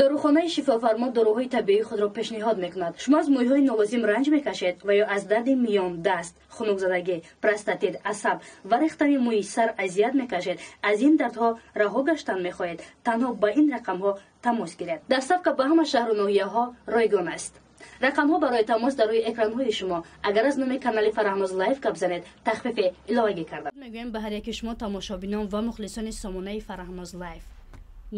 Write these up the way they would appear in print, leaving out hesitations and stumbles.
Дорухонаи Шифофармо доруҳои табиии худро пешниҳод мекунад. Шумо аз мӯйҳои нолозим ранҷ мекашед ва ё аз дарди миён, даст, хунукзадагӣ, простатит, асаб ва рехтани мӯи сар азият мекашед, аз ин дардҳо раҳо гаштан мехоҳед, танҳо ба ин рақамҳо тамос гиред. Доставка ба ҳама шаҳру ноҳияҳо ройгон аст. Рақамҳо барои тамос дар рӯи экранҳои шумо. Агар аз номи канали Фараҳноз Лайв гап занед, тахфифи иловагӣ карда мегӯем ба ҳар яки шумо, тамошобинон ва мухлисони сомонаи Фараҳноз Лайв.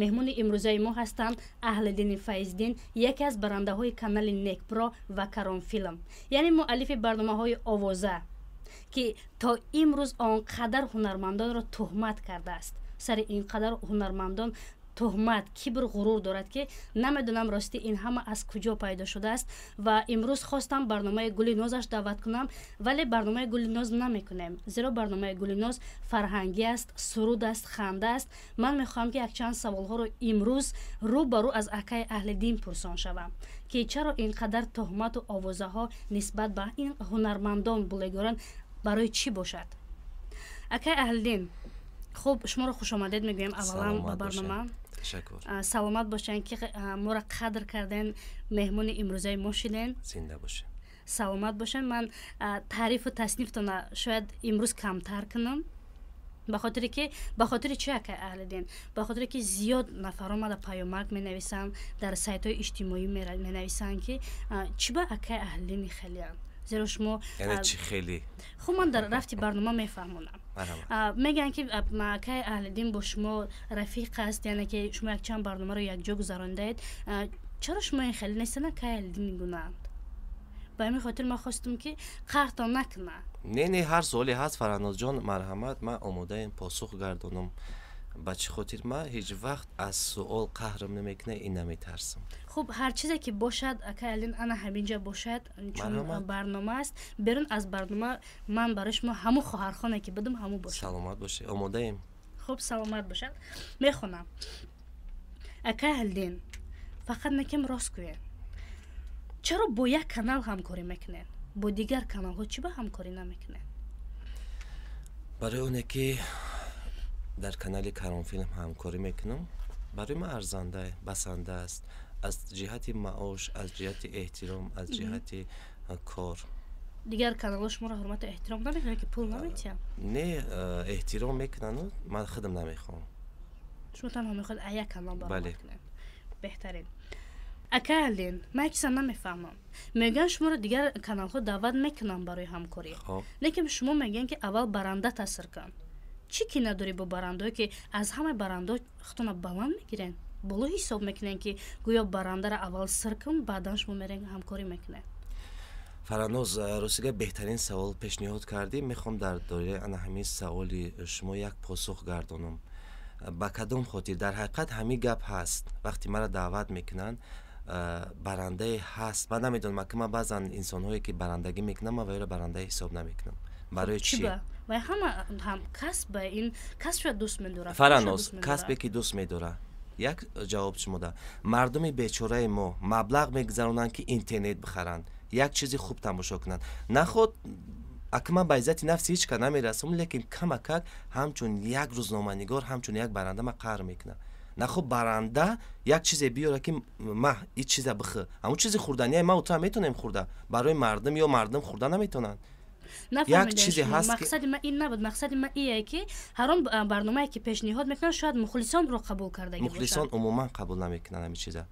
Меҳмони имрӯзаи мо ҳастанд Аҳлиддини Файздин, яке аз барандаҳои канали Некпро ва Каронфилм, яъне муаллифи барномаҳои Овоза, ки то имрӯз он қадар ҳунармандонро туҳмат кардааст. Сари ин қадар ҳунармандон туҳмат, кибр, ғурур дорад, ки намедонам ростӣ ин ҳама аз куҷо пайдо шудааст. Ва имрӯз хостам барномаи Гулинозаш даъват кунам, вале барномаи Гулиноз намекунем, зеро барномаи Гулиноз фарҳангӣ аст, суруд аст, ханда аст. Ман мехоҳам, ки якчанд саволҳоро имрӯз рӯ ба рӯ аз акаи Аҳлиддин пурсон шавам, ки чаро ин қадар туҳмату овозаҳо нисбат ба ин ҳунармандон, булегорон барои чӣ бошад. Акаи Аҳлиддин, хуб, шуморо хушомадед мегӯем аввалан ба барнома. Ташаккур. Саломат бошед, ки моро қадр карден, меҳмони имрӯзаи мо шиден. Зинда бошед. Саломат бошед. Ман таърифу таснифтона шояд имрӯз камтар кунам, ба хотире ки, ба хотири чи, акай Аҳлиддин, ба хотире ки зиёд нафар омада паёмак менависанд, дар сайтҳои иҷтимоӣ менависанд, ки чӣ ба акай Аҳлиддини хелеанд, зеро шумо Яъне чӣ хеле? Хуб, ман дар рафти барнома мефаҳмонам. Мегӯянд, ки акай Аҳлиддин бо шумо рафиқ аст, яъне ки шумо якчанд барномаро якҷо гузаронидаед. Чаро шумо ин хеле нестед, акай Аҳлиддин гунаанд? Ба ҳамин хотир ман хостам, ки қаҳртон накунад. Не, не, ҳар суоле ҳаст, Фараҳнозҷон, марҳамат, ман омодаем посух гардонам. Ба чӣ хотир ман ҳеҷ вақт аз суол қаҳрам намекунад и наметарсам. Хуб, ҳар чизе ки бошад, акай Аҳлиддин, ана ҳаминҷа бошад, чун барнома аст. Берун аз барнома ман барои шумо ҳамун хоҳархоне ки будам, ҳамун бошад. Саломат бошед, омодаем. Хуб, саломат бошад. Мехонам. Акай Аҳлиддин, фақат накем рост гӯед, чаро бо як канал ҳамкорӣ мекунед, бо дигар каналҳо чӣ ба ҳамкорӣ намекунед? Барои оне ки дар канали Каронфилм ҳамкорӣ мекунам, барои ман арзанда, басанда аст аз ҷиҳати маош, аз ҷиҳати эҳтиром, аз ҷиҳати кор. Дигар каналҳо шуморо ҳурмату эҳтиром намекунанд, ки пул наметиҳанд? Не, эҳтиром мекунану ман худам намехоҳам. Шумо танҳо мехоҳед як канал баромад кунед. Беҳтарин. Акай Аҳлиддин, ман як чиза намефаҳмам. Мегӯянд, шуморо дигар каналҳо даъват мекунанд барои ҳамкорӣ, лекин шумо мегӯянд, ки аввал баранда таъсир кун. Чӣ ки надорӣ бо барандаое, ки аз ҳамаи барандаҳо худтона баланд мегирен, боло ҳисоб мекунен, ки гӯё барандаро аввал сир кун, баъдан шумо мерен, ҳамкорӣ мекунед? Фараҳноз, ростига, беҳтарин савол пешниҳод кардӣ. Мехоҳам дар доираи ана ҳамин саволи шумо як посух гардонам. Ба кадом хотир? Дар ҳақиқат ҳамин гап ҳаст. Вақте маро даъват мекунанд, барандае ҳаст, ман намедонам, ки ман баъзан инсонҳое ки барандагӣ мекунам, ман вайро барандае ҳисоб намекунам. Барои чӣ? Вай ҳама ҳам касб, ба ин касб дӯст медорад. Фараҳноз, касбе ки дӯст медорад, як ҷавоб шумо да. Мардуми бечораи мо маблағ мегузаронанд, ки интернет бихаранд, як чизи хуб тамошо кунанд. Наход ака, ман ба иззати нафси ҳеҷ ка намерасам, лекин камакак ҳамчун як рӯзноманигор, ҳамчун як баранда ман қаҳр мекунам. Нахоб баранда як чизе биёра, ки ма ин чиза бихӯр, ҳамун чизи хӯрдания ма утра метонем хӯрда барои мардум, ё мардум хӯрда наметонанд. Як чизе ҳаст. Мақсади ман ин набуд. Мақсади ман ие, ки ҳар он барномае ки пешниҳод мекунанд, шояд мухлисонро қабул кардаги. Мухлисон умуман қабул намекунанд ҳамин чиза.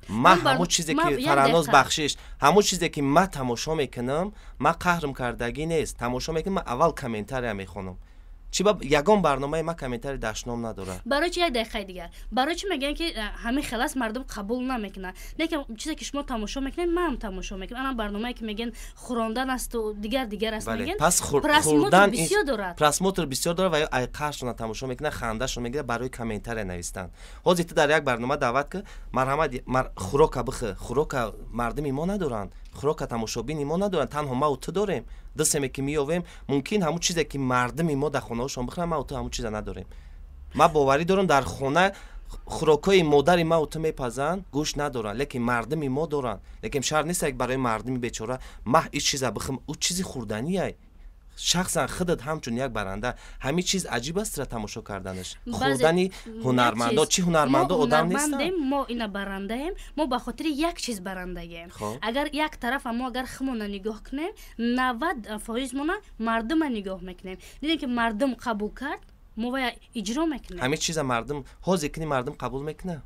Ман ҳамун чизе ки, Фараҳноз, бахшиш, ҳамун чизе ки ман тамошо мекунам, ман қаҳрм кардагӣ нест, тамошо мекунам, ман аввал комментария мехонам. Чи ба ягон барномаи ман комментари дашном надорад? Барои чи, як дақиқаи дигар, барои чи мегӯянд, ки ҳамин хелас мардум қабул намекунанд, лекин чизе ки шумо тамошо мекунед, манам тамошо мекунам? Анам барномае ки мегӯянд, хӯрондан асту дигар дигар аст, мегӯянд. Пас просмотр бисёр дорад. Просмотр бисёр дорад ва ай қаҳршона тамошо мекунад, хандашон мегирад, барои комментария навистанд. Ҳозир ту дар як барнома даъват ки, марҳамат, хӯрока бихӯ. Хӯрока мардуми мо надоранд, хӯрока тамошобини мо надоранд, танҳо мау ту дорем, дусеме ки меёвем. Мумкин ҳамун чизе ки мардуми мо дар хонаҳошон бихӯранд, мау ту ҳамун чиза надорем. Ман боварӣ дорам, дар хона хӯрокҳои модари мау ту мепазанд, гӯшт надоранд, лекин мардуми мо доранд. Лекин шарт нест, як барои мардуми бечора мах ин чиза бихӯм, ӯ чизи хӯрданияй. Шахсан худат ҳамчун як баранда ҳамин чиз аҷиб аст ра тамошо карданаш. Хӯрдани ҳунармандо, чӣ ҳунармандо одам нестанд? Мо ина барандаем, мо ба хотири як чиз барандагем. Агар як тарафа мо агар худмона нигоҳ кунем, 90% мона мардума нигоҳ мекунем. Дидем ки мардум қабул кард, мо вая иҷро мекунем. Ҳамин чиза мардум ҳозир кини мардум қабул мекунад?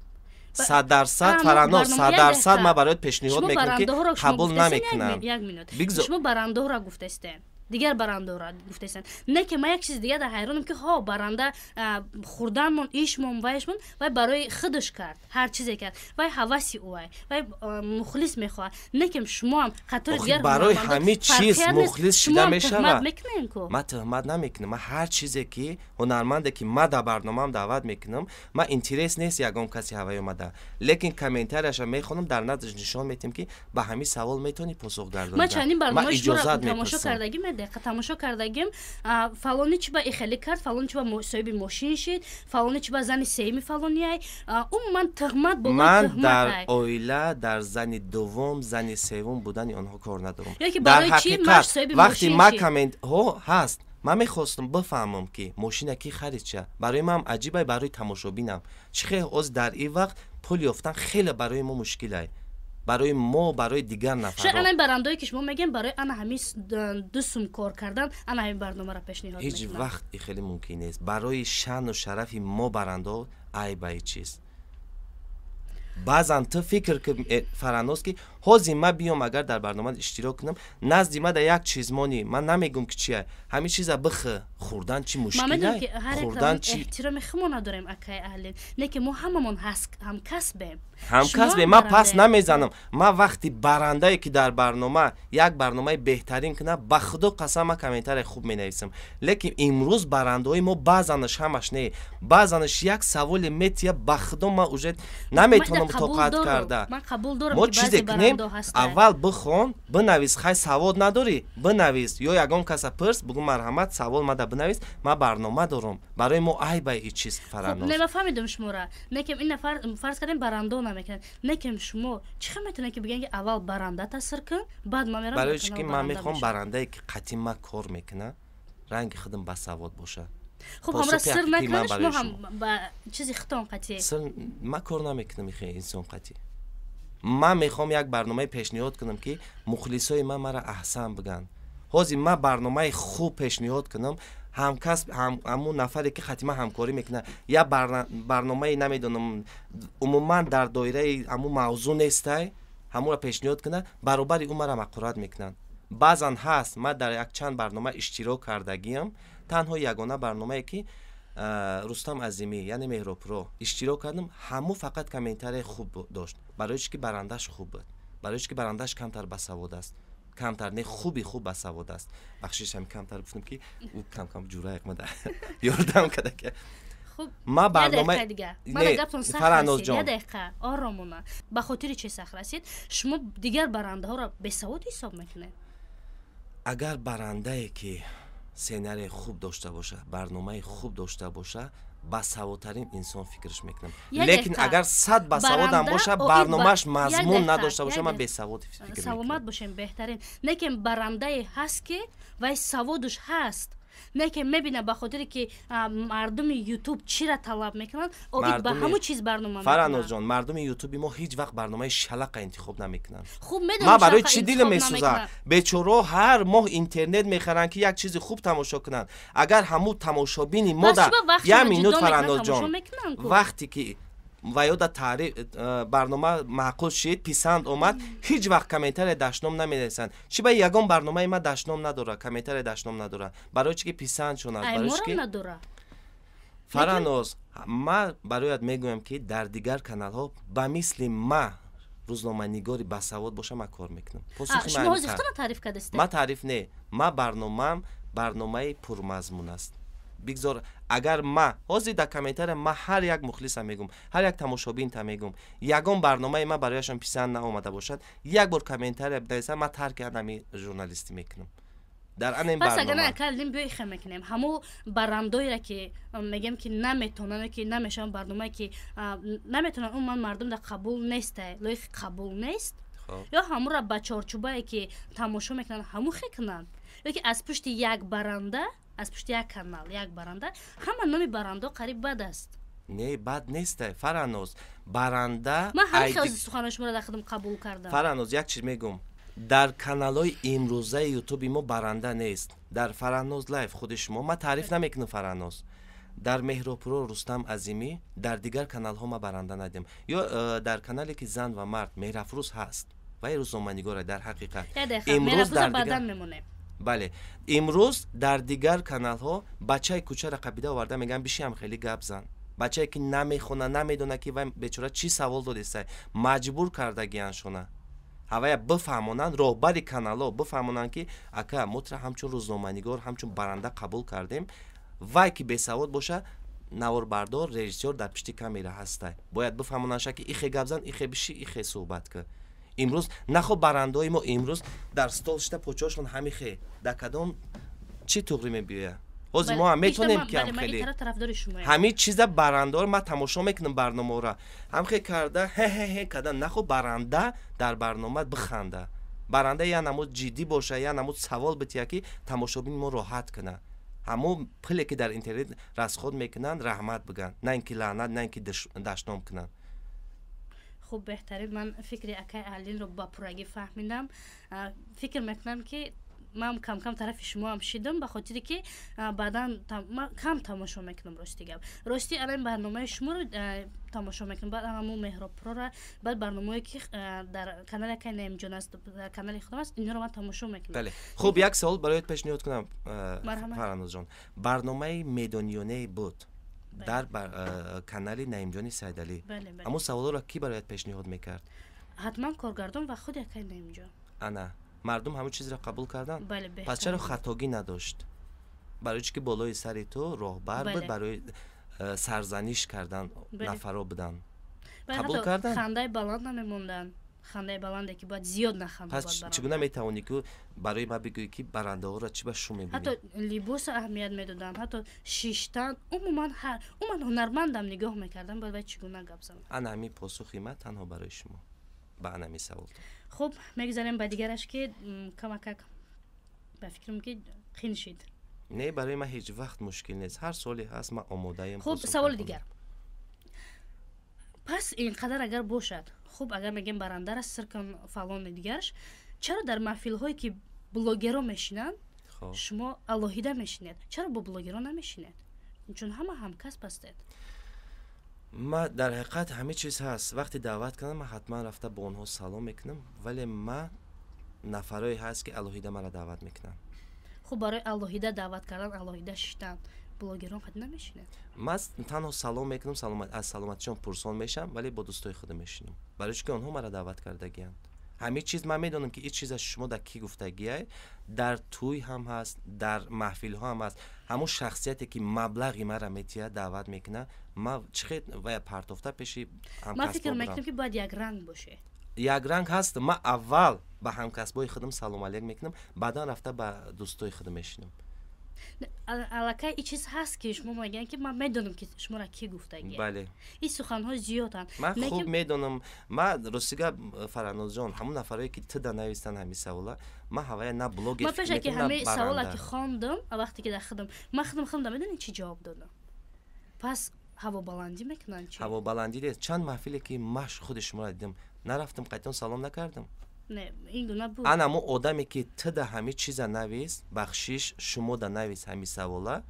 100% Фараноз, 100% ман бароят пешниҳод мекунам ки қабул намекунам. Як минут. Шумо барандаҳоро гуфтастед, дигар барандаҳоро гуфтастед. Не ки ман як чиз дигар дар ҳайронам ки ҳо баранда хӯрданмон, ишмон, вайшмон вай барои худаш кард, ҳар чизе кард, вай ҳаваси ӯ, вай мухлис мехоҳад. Не ки шумоам қатори дигар барои ҳамин чиз мухлис шида мешавад. Ман туҳмат намекунам. Ман ҳар чизе ки ҳунарманде ки ман дар барномаам даъват мекунам, ман интерес нест ягон каси ҳавай омада, лекин комментарияша мехонам, дар наздаш нишон метиҳам ки ба ҳамин савол метавонӣ посух гардонӣ. Ман чандин барномаи шуморо тамошо кардагим, дақиқа тамошо кардагим. Фалони чи ба ихелӣ кард, фалони чи ба соҳиби мошин шид, фалони чи ба зани сеюми фалониай. Умуман туҳмат болои ман туҳмат. Дар оила дар зани дуввум, зани севум будани онҳо кор надорам. Дар ҳақиқат вақти ман комментҳо ҳаст, ман мехостам бифаҳмам ки мошина ки харид ша. Барои ман аҷибай, барои тамошобинам. Чӣ хел ҳозир дар ин вақт пул ёфтан хеле барои мо мушкилай, барои мо, барои дигар нафарҳо. Шояд ана барандое ки шумо мегӯем барои ана ҳамин 2 сум кор кардан ана ҳамин барномаро пешниҳод ҳеҷ мекунанд. Вақт хеле мумкин нест. Барои шаъну шарафи мо барандо айб ай чиз. Баъзан ту фикр ки Фараноз ки ҳозир ман биём агар дар барнома иштирок кунам, назди ма дар як чизмонӣ, ман намегӯм ки чия, ҳамин чиза бихӯ. Хӯрдан чӣ мушкилай? Хӯрдан чӣ? Эҳтироми худмо надорем, акай аҳлин. Не ки мо ҳамамон ҳамкасбем. Ҳамкасбем, ман пас намезанам. Ман вақти барандае ки дар барнома як барномаи беҳтарин кунам, ба худо қасам ман комментарияи хуб менависам. Лекин имрӯз барандаҳои мо баъзанаш ҳамаш не, баъзанаш як саволе метия, ба худо ман уже наметавонам тоқат карда. Мо чизе кунем, аввал бихон, бинавис. Хай савод надорӣ, бинавис, ё ягон каса пирс, бугӯ марҳамат, савол мада бинавис, ман барнома дорам. Барои мо айбай ин чиз, Фараноз. Не, ман фаҳмидам шуморо. Не ки ин фарз кардем барандо намекунад. Не ки шумо чӣ хел метавонед ки бигӯед ки аввал баранда тасир кун, баъд ман мерам? Барои чӣ ки ман мехоҳам барандае ки қатъи ман кор мекунад, ранги худам басавод бошад. Хуб, ҳамра сир накунед, шумо ҳам ба чизи худтон қатъӣ. Сир ман кор намекунам ихе инсон қатъӣ. Ман мехоҳам як барномае пешниҳод кунам ки мухлисои ман маро аҳсан бигӯянд. Ҳозир ман барномаи хуб пешниҳод кунам, ҳамкасб, ҳамун нафаре ки хати ман ҳамкорӣ мекунад, як барномаи намедонам умуман дар доираи ҳамун мавзӯъ нестай, ҳамонро пешниҳод кунад, баробари ӯ маро мақурат мекунанд. Баъзан ҳаст, ман дар якчанд барнома иштирок кардагиам, танҳо ягона барномае ки Рустам Азимӣ, яъне Меҳробпуро иштирок кардам, ҳамун фақат комментарияи хуб дошт. Барои чӣ ки барандаш хуб буд, барои чӣ ки барандаш камтар басавод аст, камтар не, хуби хуб басавод аст. Бахшиш, ҳами камтар гуфтам ки ӯ кам-кам ҷуръат мада ёрдам када ки ма барнома. Фараноз ҷон, дақиқа оромона. Ба хотири чӣ сахт расид? Шумо дигар барандаҳоро бесавод ҳисоб мекунед? Агар барандае ки сценарии хуб дошта боша, барномаи хуб дошта боша, басаводтарин инсон фикраш мекунам. Лекин агар 100 басаводам боша, барномааш мазмун надошта боша, ман бесавод фикр мекунам. Саломат бошем, беҳтарин. Лекин барандае ҳаст ки вай саводаш ҳаст, не ки мебина ба хотире ки мардуми Ютуб чира талаб мекунанд, оид ба ҳамун чиз барнома. Фараноз ҷон, мардуми Ютуби мо ҳеҷ вақт барномаи шалақа интихоб намекунанд. Хуб. Ман барои чӣ дилам месӯзад? Бечораҳо ҳар моҳ интернет мехаранд ки як чизи хуб тамошо кунанд. Агар ҳамун тамошобини мо да як минут, Фараноз ҷон, вақте ки ва ё да таъриф барнома маъқул шид, писанд омад, ҳеҷ вақт комментария дашном наменависанд. Чӣ ба ягон барномаи ман дашном надорад, комментария дашном надорад? Барои чӣ ки писанд шонад. Барои чӣ ки Фараноз, ман барояд мегӯям ки дар дигар каналҳо ба мисли ма рӯзноманигори басавод боша, ман кор мекунам. Ман таъриф не, ман барномаам барномаи пурмазмун аст. Бигзор агар ма ҳозир дар комментария ма ҳар як мухлисам мегӯм, ҳар як тамошобинта мегӯм, ягон барномаи ма барояшон писанд наомада бошад, як бор комментария бинависам, ман тарки анами журналистӣ мекунам дар ана ин пас агар накардем, биё ихе мекунем. Ҳамо барандоеро ки мегӯем ки наметонанд, ки намешаванд, барномае ки наметонанд, умуман мардум дар қабул неста, лоиқи қабул нест, ё ҳамонро ба чорчӯбае ки тамошо мекунанд, ҳамон хе кунанд. Ёки аз пушти як баранда, аз пушти як канал як баранда, ҳама номи барандо қариб бад аст. Не, бад неста, Фараноз. Баранда ман ҳамин хел суханои шуморо дар худам қабул кардам. Фараноз, як чиз мегӯм: дар каналҳои имрӯзаи ютуби мо баранда нест. Дар Фараноз Лайф худи шумо, ман таъриф намекунам, Фараноз, дар Меҳробпуро Рустам Азимӣ, дар дигар каналҳо ма баранда надидем. Ё дар канале ки зан ва мард Меҳрафрӯз ҳаст, вай рӯзноманигора дар ҳақиқат. Имрӯз дар мемонем. Бале, имрӯз дар дигар каналҳо бачаи кӯчаро қабида оварда мегӯянд: бишиам, хеле гап зан. Бачае ки намехона, намедона ки вай бечора чӣ савол додеста, маҷбур кардагианшона. Ҳавая бифаҳмонанд, роҳбари каналҳо бифаҳмонанд, ки ака, мо тура ҳамчун рӯзноманигор, ҳамчун баранда қабул кардем. Вай ки бесавод боша, наворбардор, режиссёр дар пишти камера ҳаста, бояд бифаҳмонандша, ки ихе гап зан, ихе биши, ихе суҳбат кӣ. Имрӯз нахо барандаҳои мо имрӯз дар стол шита, почоашон ҳамихе, дар кадом чӣ туғрӣ мебиёяд? Ҳозир мо ҳам метонем ки ҳам хеле ҳамин чиза барандаҳоро ман тамошо мекунам, барномаҳоро ҳамхе карда, ҳе-ҳе-ҳе карда. Нахо баранда дар барнома биханда, баранда як намуд ҷиддӣ боша, як намуд савол бития, ки тамошобини мо роҳат кунад. Ҳамон пуле ки дар интернет расход мекунанд, раҳмат бигӯянд, на ин ки лаънат, на ин ки дашном кунанд. Хуб, беҳтарин. Ман фикри акай Аҳлинро ба пуррагӣ фаҳмидам. Фикр мекунам, ки ман камкам тарафи шумоам шидам, ба хотире ки баъдан ман кам тамошо мекунам. Рости гап, рости, ана ин барномаи шуморо тамошо мекунам, баъд ҳамун Меҳробпрора, баъд барномаое ки дар канали акай Наимҷон аст, дар канали худам аст, инҳоро ман тамошо мекунам. Бале, хуб, як савол бароят пешниҳод кунам, Фаранозҷон. Барномаи медониёнае буд дар канали Наимҷони Сайдалӣ. Ҳамун саволҳоро кӣ бароят пешниҳод мекард? Ҳатман коргардон ва худи акай Наимҷон. Ана мардум ҳамун чизро қабул карданд. Пас чаро хатогӣ надошт? Барои чӣ ки болои сари ту роҳбар буд, барои сарзаниш кардан нафаро буданд, қабул карданд. Хандаи баланд намемонданд, хандаи баланде ки бояд зиёд наханда. Пас чӣ гуна метавонӣ ки барои ман бигӯӣ, ки барандаҳоро чӣ ба шу мебинӣ? Ҳатто либосо аҳамият медоданд, ҳатто шиштан, умуман умуман ҳунармандам нигоҳ мекардам, бояд вай чӣ гуна гап занад. Ана ҳамин посухи ман танҳо барои шумо ба ана ҳамин савол. Хуб, мегузарем ба дигараш, ки камакак ба фикрам, ки қин шид. Не, барои ман ҳеҷ вақт мушкил нест. Ҳар суоле ҳаст, ман омодаем. Хуб, саволи дигар. Пас ин қадар агар бошад, хуб, агар мегем барандар аст, сир кун, фалони дигараш, чаро дар маҳфилҳое ки блогеро мешинанд, шумо алоҳида мешинед? Чаро бо блогеро намешинед, чун ҳама ҳамкасб ҳастед? Ма дар ҳақиқат ҳамин чиз ҳаст: вақте даъват кардам, ман ҳатман рафта бо онҳо салом мекунам, вале ма нафарое ҳаст, ки алоҳида маро даъват мекунанд. Хуб, барои алоҳида даъват кардан, алоҳида шиштан, блогерон қад намешинед? Ман танҳо салом мекунам, аз саломатишон пурсон мешавам, вале бо дӯстои худам мешинам, барои чӣ ки онҳо маро даъват кардагианд. Ҳамин чиз ман медонам, ки ин чиза шумо дар кӣ гуфтагиай. Дар тӯй ҳам ҳаст, дар маҳфилҳо ҳам ҳаст. Ҳамон шахсияте ки маблағи маро метиҳад, даъват мекунад, ман чӣ хел вая партофта пеши Ман фикр мекунам, ки бояд якранг боше. Якранг ҳаст. Ман аввал ба ҳамкасбои худам салом алейк мекунам, баъдан рафта ба дӯстои худам мешинам. Аллакай ин чиз ҳаст, ки шумо мегӯянд, ки ман медонам, ки шуморо кӣ гуфтагӣ. Бале. Ин суханҳо зиёданд. Ман хуб медонам. Ман рости гап, Фаранозҷон, ҳамон нафарое ки туда навистанд ҳамин савола, ман ҳавая на блогер. Ман пеша ки ҳамаи савола ки хондам, вақте ки дар худам, ман худам медонед чӣ ҷавоб додам? Пас ҳавобаландӣ мекунанд чи? Ҳавобаландӣ нест. Чанд маҳфиле ки маш худи шуморо дидам, нарафтам, қайтон салом накардам? Не, ин гуна буд. Ана мо одаме ки туда ҳамин чиза навис, бахшиш, шумо да навис ҳамин савола,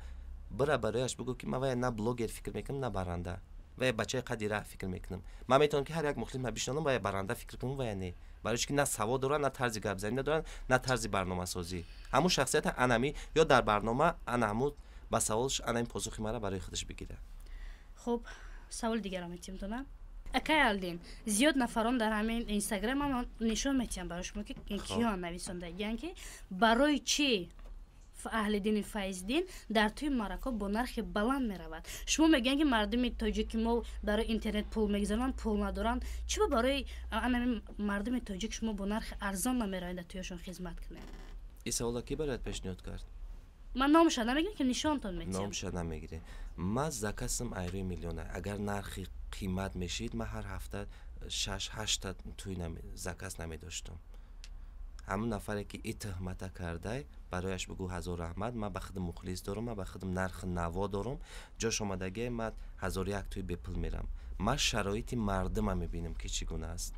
бира барояш бигӯ, ки ман вая на блогер фикр мекунам, на баранда, вая бачаи қади раҳ фикр мекунам. Ман метавонам, ки ҳар як мухлис ма бишнонам, вая баранда фикр кунам, вая не, барои чӣ ки на савод дорад, на тарзи гапзанӣ надорад, на тарзи барномасозӣ. Ҳамун шахсията анами ё дар барнома ана ҳамун ба саволш анами посухи мара барои худаш бигирад. Хуб, саволи дигарам метиҳам. Акай Алдин, зиёд нафарон дар ҳамин Инстаграмам нишон метиҳам барои шумо, ки киён нависондагиян, ки барои чӣ Аҳлиддини Файздин дар тӯи маърако бо нархи баланд меравад. Шумо мегӯянд, ки мардуми тоҷики мо барои интернет пул мегузаронанд, пул надоранд. Чӣ ба барои анами мардуми тоҷик шумо бо нархи арзон намеравед, дар тӯяшон хизмат кунед? Ин савола кӣ барояд пешниҳод кард? Ман номша намегирам, ки нишонтон метиҳам. Номша намегирем. Ман закасам айрӯи миллиона. Агар нархи қимат мешид, ман ҳар ҳафта шаш ҳашта тӯй заказ намедоштам. Ҳамон нафаре ки и тӯҳмата кардай, барояш бигӯ ҳазор раҳмат. Ман ба худам мухлис дорам, ман ба худам нархи наво дорам. Ҷош омадагие, ман 1001 тӯи бепул мерам. Ман шароити мардума мебинам, ки чӣ гуна аст.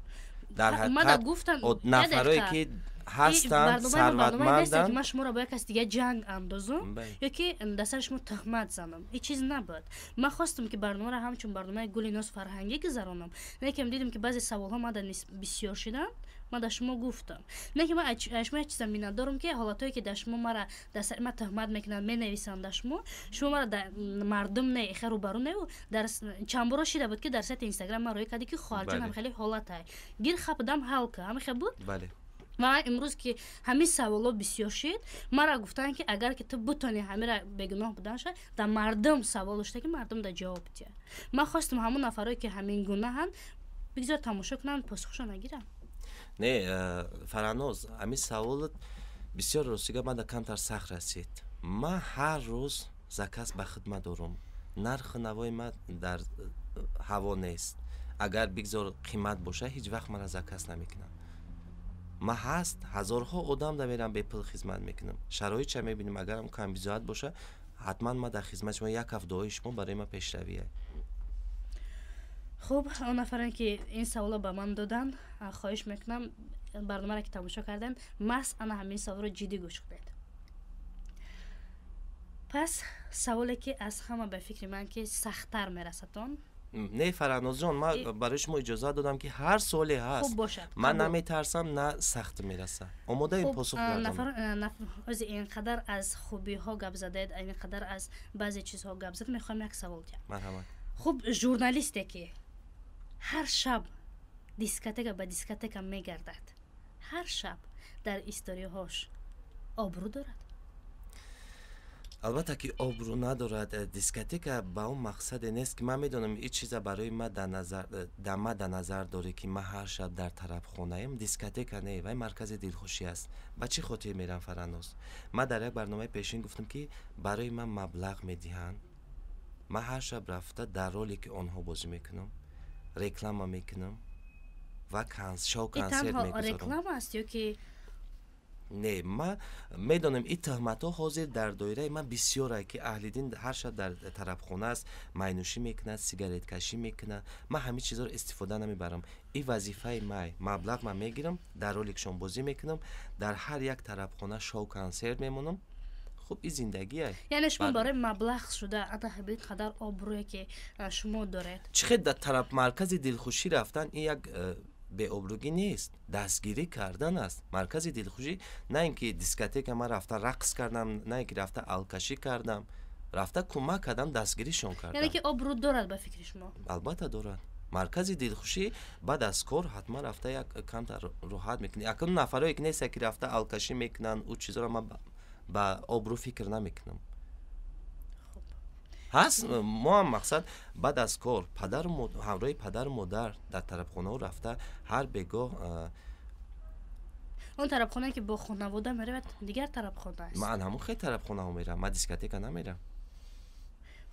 Дар ҳақиқат нафарое ки ҳастанд, сарватманданд. Ман шуморо бо як кас дига ҷанг андозам ё ки дар сари шумо тӯҳмат занам, ҳеҷ чиз набуд. Ман хостам, ки барномаро ҳамчун барномаи Гули Ноз фарҳангӣ гузаронам, лекин дидем, ки баъзе саволҳо мада бисёр шиданд. Ман дар шумо гуфтам, не ки ман аз шумо як чиза миннатдорам, ки ҳолатҳое ки дар шумо мара дар сари ман тӯҳмат мекунанд, менависанд, дар шумо, шумо мара дар мардум не, хе рӯбарӯ неву дар чанд боро шида буд, ки дар сайти Инстаграм ман рӯй кардӣ, ки хоҳарҷонам, хеле ҳолатай гир хапдам, ҳал ка. Ҳамин хел буд? Бале. Ва имрӯз ки ҳамин саволҳо бисёр шид, мара гуфтанд, ки агар ки ту бутонӣ ҳамира бегуноҳ будан шад, дар мардум савол дошта, ки мардум да ҷавоб диҳад. Ман хостам, ҳамон нафарое ки ҳамин гунаҳанд, бигзор тамошо кунанд, посухшо нагиранд. Не, Фараноз, ҳамин саволат бисёр, ростига, манда камтар сахт расид. Ман ҳар рӯз заказ ба хидмат дорам, нархи навои ман дар ҳаво нест. Агар бигзор қимат боша, ҳеҷ вақт мара заказ намекунам. Ман ҳаст ҳазорҳо одам да мерам, бепул хизмат мекунам. Шароитша мебинем, агарам камбизоат боша, ҳатман ман дар хизмати шумо. Як ҳафт дуои шумо барои ман пешравие. Хуб, он нафаре ки ин саволро ба ман доданд, хоҳиш мекунам, барномаро ки тамошо кардем, маҳз ана ҳамин саволро ҷиддӣ гӯш кунед. Пас саволе, ки аз ҳама ба фикри ман ки сахттар мерасадон. Не, Фаранозҷон, ман барои шумо иҷозат додам, ки ҳар суоле ҳаст. Хуб, бошад. Ман наметарсам, на сахт мераса, омодаем посух гардонам. Ози ин қадар аз хубиҳо гап задаед, ин қадар аз баъзе чизҳо гап зад, мехоҳам як савол диҳам. Марҳамат. Хуб, журналисте ки ҳар шаб дискотека ба дискотека мегардад, ҳар шаб дар историҳош, обрӯ дорад? Албатта ки обрӯ надорад. Дискотека ба он мақсаде нест, ки ман медонам ин чиза барои ма дар назар дорӣ, ки ман ҳар шаб дар тарабхонаем. Дискотека не, вай маркази дилхушӣ аст. Ба чӣ хотир мерам, Фараноз? Ман дар як барномаи пешин гуфтам, ки барои ман маблағ медиҳанд, ман ҳар шаб рафта дар роле ки онҳо бозӣ мекунам, реклама мекунам ва шоу консерт мегузорам. Реклама аст ё ки? Не, ман медонам, ин тӯҳматҳо ҳозир дар доираи ман бисёре, ки Аҳлиддин ҳар шаб дар тарабхона аст, майнӯшӣ мекунад, сигареткашӣ мекунад. Ман ҳамин чизҳоро истифода намебарам. Ин вазифаи май, маблағ ман мегирам, дар роликшон бозӣ мекунам, дар ҳар як тарабхона шоу консерт мемонам. Хуб, ин зиндагие. Яъне шумо барои маблағ шуда ана ҳамин қадар обрӯе ки шумо доред? Чӣ хел дар тараф маркази дилхушӣ рафтан ин як беобрӯгӣ нест, дастгирӣ кардан аст. Маркази дилхушӣ, на ин ки дискотека ман рафта рақс кардам, на ин ки рафта алкашӣ кардам, рафта кӯмак кардам, дастгиришон кардам. Яъне ки обрӯ дорад ба фикри шумо? Албатта дорад. Маркази дилхушӣ баъд аз кор ҳатман рафта як камтар роҳат мекунӣ. Акун нафарое ки неста, ки рафта алкашӣ мекунанд, ӯ чизоро ман ба обрӯ фикр намекунам. Ҳаст, мо ҳам мақсад баъд аз кор падару ҳамроҳи падару модар дар тарабхонаҳо рафта ҳар бегоҳ. Он тарабхонае ки бо хонавода меравад, дигар тарабхона аст. Ман ҳамон хел тарабхонаҳо меравам, ман дискотека намерам.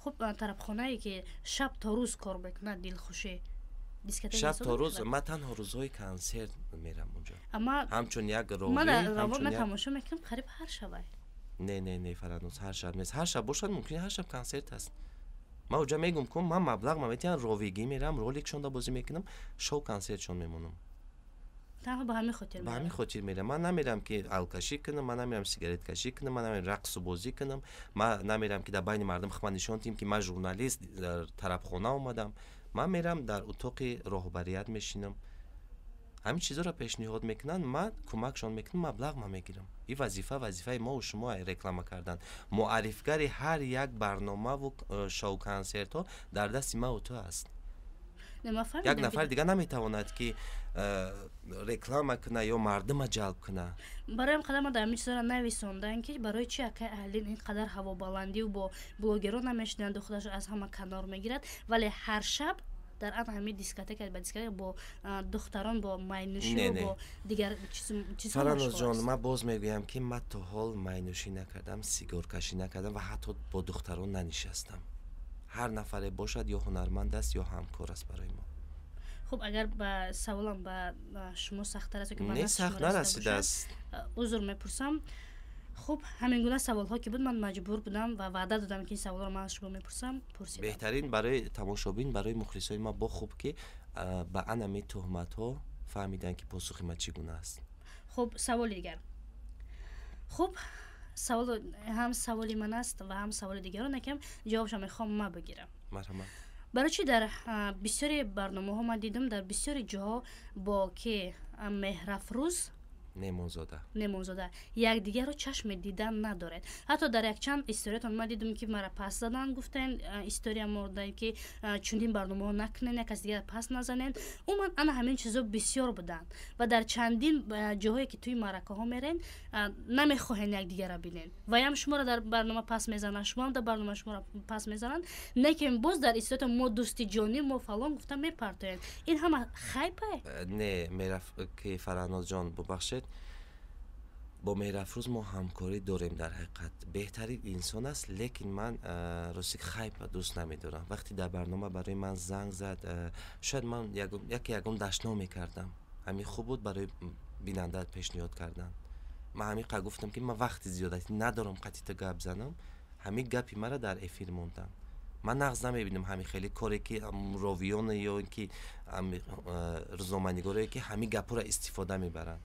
Хуб, тарабхонае ки шаб то рӯз кор мекунад, дилхушӣ, шаб то рӯз? Ман танҳо рӯзҳои консерт мерам унҷо, ҳамчун як ровӣ. Тамошо мекунам, қариб ҳар шабай. Не, не, не, Фараноз, ҳар шаб нест. Ҳар шаб бошад, мумкин ҳар шаб консерт аст. Ман уҷа мегум ку, ман маблағ ма метиҳам, ровигӣ мерам, роликшонда бозӣ мекунам, шоу консертшон мемонам. Танҳо ба ҳамин хотир? Ба ҳамин хотир мерам. Ман намерам, ки алкашӣ кунам, ман намерам сигареткашӣ кунам, ман намерам рақсу бозӣ кунам, ман намерам, ки дар байни мардум худман нишон диҳем, ки ман журналист дар тарабхона омадам. Ман мерам, дар утоқи роҳбарият мешинам, ҳамин чизҳоро пешниҳод мекунанд, ман кӯмакшон мекунам, маблағ ман мегирам. Ин вазифа вазифаи мову шумо, реклама кардан. Муаррифгари ҳар як барномаву шоу консертҳо дар дасти маву ту аст. Як нафар дигар наметавонад, ки реклама куна ё мардума ҷалб куна. Барои ҳам қадар ман дар ҳамин чизҳоро нависондан, ки барои чи акай Аҳлин ин қадар ҳавобаландию бо блогерон намешинанду худашро аз ҳама канор мегирад, вале ҳар шаб дар ан ҳамин дискотека ба дискотека бо духтарон, бо майнӯшӣ, бо дигар чизҳо. Фараноз-ҷон, ман боз мегӯям, ки ман то ҳол майнӯшӣ накардам, сигоркашӣ накардам ва ҳатто бо духтарон нанишастам. Ҳар нафаре бошад, ё ҳунарманд аст, ё ҳамкор аст барои мо. Хуб, агар ба саволам ба шумо сахттар аст, не, сахт нарасидааст, узр мепурсам. Хуб, ҳамин гуна саволҳо ки буд, ман маҷбур будам ва ваъда додам, ки ин саволро ман аз шумо мепурсам, пурсидам. Беҳтарин барои тамошобин, барои мухлисои ма бо хуб, ки ба анами туҳматҳо фаҳмиданд, ки посухи ма чӣ гуна аст. Хуб, саволи дигар. Хуб, савол ҳам саволи ман аст ва ҳам саволи дигарон, якам ҷавобшо мехоҳам ма бигирам. Марҳамат. Барои чӣ дар бисёри барномаҳо ман дидам, дар бисёри ҷоҳо бо ки Меҳрафрӯз Немонзода. Немонзода якдигарро чашми дидан надоред. Ҳатто дар якчанд историятон ман дидам, ки мара пас задан гуфтен, история морда, ки чунин барномаҳо накунен, як кас дигар пас назанен. Умуман, ана ҳамин чизо бисёр буданд ва дар чандин ҷоҳое ки тӯи маъракаҳо мерен, намехоҳен якдигарро бинен. Ваям шуморо дар барнома пас мезананд, шумоам дар барнома шуморо пас мезананд, лекин боз дар историятон мо дӯсти ҷонӣ, мо фалон гуфта мепартоянд. Ин ҳама хайпе? Не, мераф ки Фараҳнозҷон, бубахшед, бо Меҳрафрӯз мо ҳамкорӣ дорем. Дар ҳақиқат беҳтарин инсон аст, лекин ман рости хайпа дӯст намедорам. Вақте дар барнома барои ман занг зад, шояд ман яке ягон дашном мекардам. Ҳамин хуб буд барои бинанда пешниҳод кардан. Ман ҳамин қа гуфтам, ки ман вақти зиёдатӣ надорам қатита гап занам. Ҳамин гапи мара дар эфир мондам. Ман нағз намебинам ҳамин хеле коре, ки ровиёне ё ин ки рӯзноманигорое, ки ҳамин гапҳоро истифода мебаранд.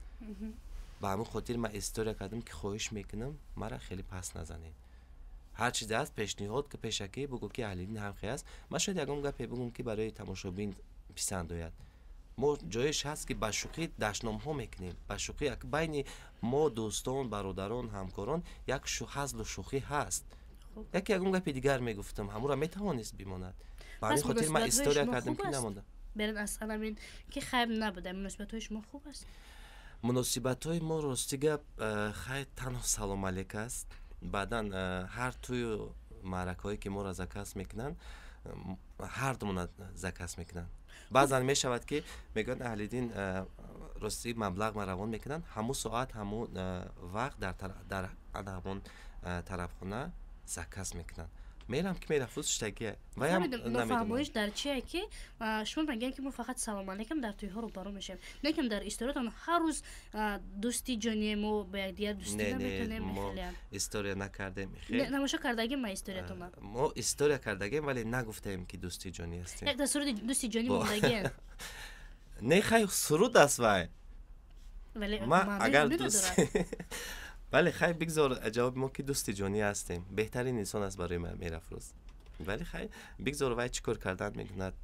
Ба ҳамин хотир ман история кардам, ки хоҳиш мекунам, мара хеле пас назанед. Ҳар чизе аст, пешниҳод ки, пешакӣ бугӯ, ки Аҳлиддин ҳамхе аст. Ман шояд ягон гапе бугӯм, ки барои тамошобин писанд ояд. Мо ҷоеш ҳаст, ки ба шӯхӣ дашномҳо мекунем, ба шӯхӣ. Байни мо дӯстон, бародарон, ҳамкорон як ҳазлу шӯхӣ ҳаст. Яке ягон гапи дигар мегуфтам, ҳамура метавонист бимонад. Ба ҳамин хотир ман история кардам, ки намонда. Берин аз анамин ки хайб набуда, муносибатҳои шумо хуб аст? Муносибатҳои мо, рости гап, хайр, танҳо салом алек аст. Баъдан ҳар тӯю маъракаҳое, ки моро заказ мекунанд, ҳардумона заказ мекунанд. Баъзан мешавад, ки мегӯянд, Аҳлиддин, рости маблағ ма равон мекунанд, ҳамун соат, ҳамун вақт дар ҳамон тарафхона заказ мекунанд. Мерам, ки Меҳрафрӯз шитагия. Нофаҳмоиш дар чие, ки шумо мегӯянд, ки мо фақат салом алейкум дар тӯйҳо рӯбарӯ мешавем, лекин дар историятон ҳар рӯз дӯсти ҷоние, мо ба якдигар дӯстӣ наметонем. История накардем. Намошо кардагим ма историятона. Мо история кардагем, вале нагуфтаем, ки дӯсти ҷонӣ ҳастем. Як дар суруди дӯсти ҷонӣ мондагиен. Не, хай, суруд аст вай. Ма агар дӯст, бале, хай, бигзор. Ҷавоби мо, ки дӯсти ҷонӣ ҳастем. Беҳтарин инсон аст барои ман Меҳрафрӯз, вале хай, бигзор вай чӣ кор кардан мекунад.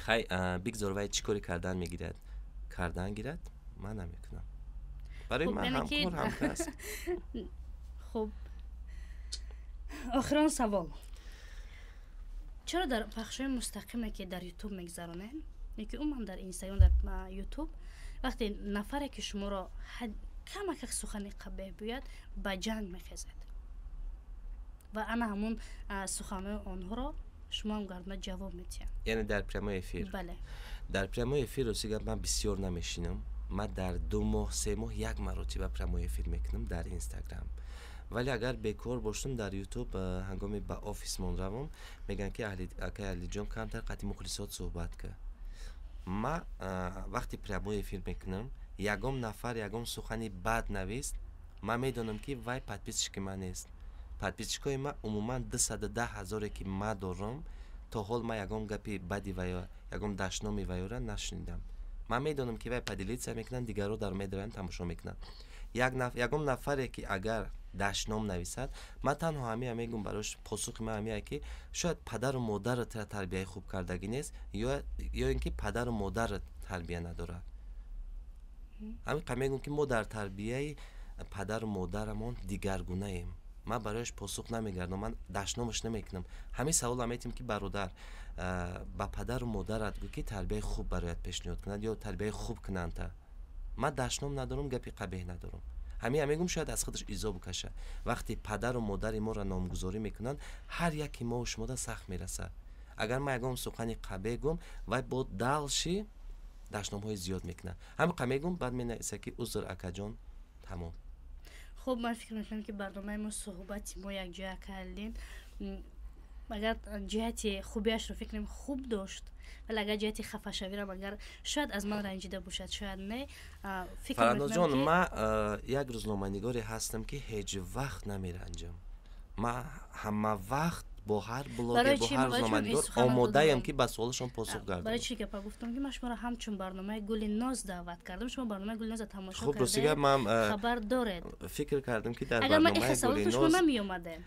Хай, бигзор вай чӣ кори кардан мегирад, кардан гирад, ман намекунам. Барои ман ҳамкор ҳамкор аст. Хуб, охирон савол: чаро дар пахшҳои мустақиме, ки дар Ютуб мегузаронем, ки умуман дар Инстаграм, дар Ютуб, вақте нафаре, ки шуморо камакак сухани қабеҳ бӯяд, ба ҷанг мехезед ва ана ҳамун суханҳои онҳоро шумоам гардона ҷавоб медиҳанд? Яъне дар прямой эфир? Бале. Дар прямой эфир, рости гап, ман бисёр намешинам. Ман дар 2 моҳ, 3 моҳ як маротиба прямой эфир мекунам дар Инстаграм. Вале агар бекор бошам, дар Ютуб, ҳангоме ба офисмон равам, мегӯянд, ки акай Алиҷон, камтар қати мухлисот суҳбат кар. Ма вақте прямой эфир мекунам, ягон нафар ягон сухани бад навист, ман медонам, ки вай подписчики ман нест. Подписчикои ман умуман 210 ҳазоре, ки ма дорам, то ҳол ман ягон гапи бади ваё, ягон дашноми ваёра нашунидам. Ман медонам, ки вай поделиться мекунанд, дигарро дар медоранд, тамошо мекунанд. Ягон нафаре, ки агар дашном нависад, ман танҳо ҳамия мегӯм барош. Посухи ман ҳамия, ки шояд падару модарат тарбияи хуб кардагӣ нест ё ин ки падару модарат тарбия надорад. Ҳамин қа мегӯм, ки мо дар тарбияи падару модарамон дигаргунаем. Ман барояш посух намегардам, ман дашномаш намекунам. Ҳамин саволам метим, ки бародар, ба падару модарат гӯ, ки тарбияи хуб барояд пешниҳод кунад ё тарбияи хуб кунандта. Ман дашном надорам, гапи қабеҳ надорам. Ҳамин мегӯм, шояд аз худаш изо бикаша. Вақте падару модари моро номгузорӣ мекунанд, ҳар яке мову шумода сахт мерасад. Агар ман ягон сухани қабеҳ гӯм, вай бо далши дашномҳои зиёд мекунад. Ҳамин қа мегӯм, баъд менависа, ки узр, акаҷон, тамом. Хуб, ман фикр мекунам, ки барномаи мо, суҳбати мо якҷоя кардем. Агар ҷиҳати хубиашро фикр кунем, хуб дошт, вале агар ҷиҳати хафашавиро, агар шояд аз ман ранҷида бошад, шояд не. Фарҳнозҷон, ман як рӯзноманигоре ҳастам, ки ҳеҷ вақт намеранҷам. Ман ҳама вақт бо ҳар блогер, бо ҳар рӯзноманигор омодаям, ки ба суолашон посух гардам. Барои чӣ гапа гуфтам, ки ман шуморо ҳамчун барномаи Гули Ноз даъват кардам. Шумо барномаи Гули Ноза тамошо Хуб, рости гап, ман хабар доред. Фикр кардам, ки дар Агар ман ихел савол шумо намеомадем.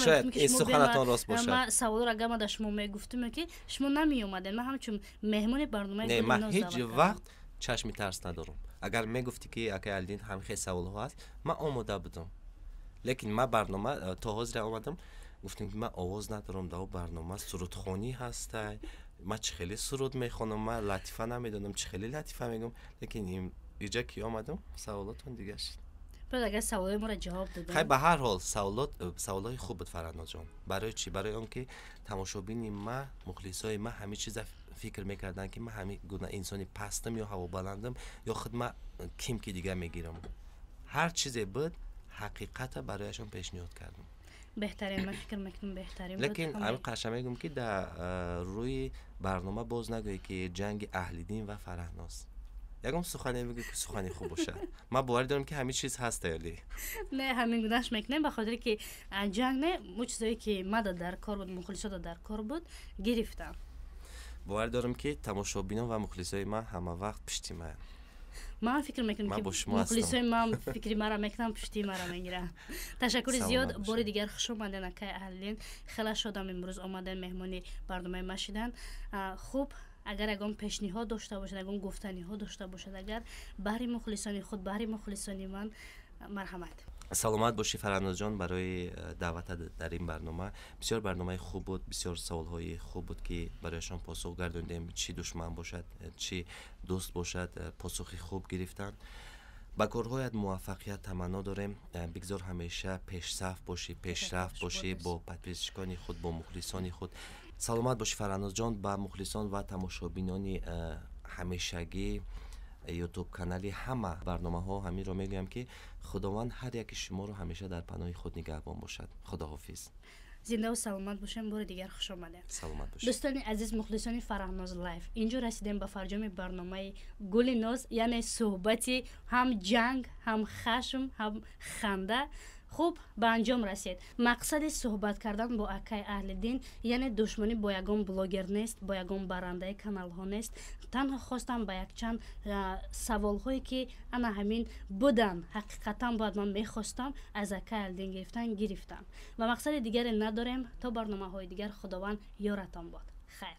Шояд ин суханатон рост бошад. Ман саволро агар ман дар шумо мегуфтум, ки шумо намеомадем, ман ҳамчун меҳмони барномаи Не, ман ҳеҷ вақт чашми тарс надорам. Агар мегуфтӣ, ки акай Аҳлиддин, ҳамин хел саволҳо ҳаст, ман омода будам. Лекин ман барнома то ҳозира омадам, гуфтем, ки ман овоз надорам, дар барнома сурудхонӣ ҳастай, ман чӣ хеле суруд мехонам, ман латифа намедонам, чӣ хеле латифа мегӯм. Лекин иҷа ки омадам, саволотон дигар шуд. Агар саволои моро ҷавоб додем. Хай, ба ҳар ҳол, саволот саволҳои хуб буд, Фарҳнозҷон. Барои чӣ? Барои он ки тамошобини ма, мухлисои ма ҳамин чиза фикр мекарданд, ки ман ҳамин гуна инсони пастам ё ҳавобаландам, ё худ ма ким ки дига мегирам. Ҳар чизе буд, ҳақиқата барояшон пешниҳод кардам. Беҳтарин, ман фикр мекунам, беҳтарин. Лекин ҳамин қаша мегӯм, ки дар рӯи барнома боз нагӯе, ки ҷанги Аҳлиддин ва Фараҳноз. Ягон сухане бигӯ, ки сухани хуб бошад. Ман боварӣ дорам, ки ҳамин чиз ҳаст али. Не, ҳамин гунаш мекунем, ба хотире ки ҷанг не, мо чизое ки мада дар кор буд, мухлисода дар кор буд, гирифтам. Боварӣ дорам, ки тамошобинон ва мухлисои ман ҳама вақт пишти ман. Ман фикр мекунам, ки мухлисои ман фикри мара мекунам, пушти мара мегиранд. Ташаккури зиёд, бори дигар хуш омаден, акай Аҳлиддин. Хеле шодам, имрӯз омаден, меҳмони барномаи ма шидан. Хуб, агар ягон пешниҳод дошта бошад, ягон гуфтаниҳо дошта бошад, агар баҳри мухлисони худ, баҳри мухлисони ман, марҳамат. Саломат бошӣ, Фарҳнозҷон, барои даъвата дар ин барнома. Бисёр барномаи хуб буд, бисёр саволҳои хуб буд, ки барояшон посух гардондем. Чӣ душман бошад, чӣ дӯст бошад, посухи хуб гирифтанд. Ба корҳоят муваффақият таманно дорем. Бигзор ҳамеша пешсаф бошӣ, пешрафт бошӣ бо подписчикони худ, бо мухлисони худ. Саломат бошӣ, Фарҳнозҷон. Ба мухлисон ва тамошобинони ҳамешагӣ Ютуб канали, ҳама барномаҳо ҳаминро мегӯям, ки Худованд ҳар яки шуморо ҳамеша дар паноҳи худ нигаҳбон бошад. Худоҳофиз. Зиндаву саломат бошем. Бори дигар хуш омадем. Саломат бошед. Дӯстони азиз, мухлисони Фараҳноз Лайф, инҷо расидем ба фарҷоми барномаи Гули Ноз, яъне суҳбати ҳам ҷанг, ҳам хашм, ҳам ханда хуб ба анҷом расид. Мақсади суҳбат кардан бо акай Аҳлиддин, яъне душманӣ бо ягон блогер нест, бо ягон барандаи каналҳо нест. Танҳо хостам ба якчанд саволҳое, ки ана ҳамин буданд, ҳақиқатан бояд ман мехостам аз акай Аҳлиддин гирифтан, гирифтам ва мақсади дигаре надорем. То барномаҳои дигар, Худованд ёратон бод. Хайр.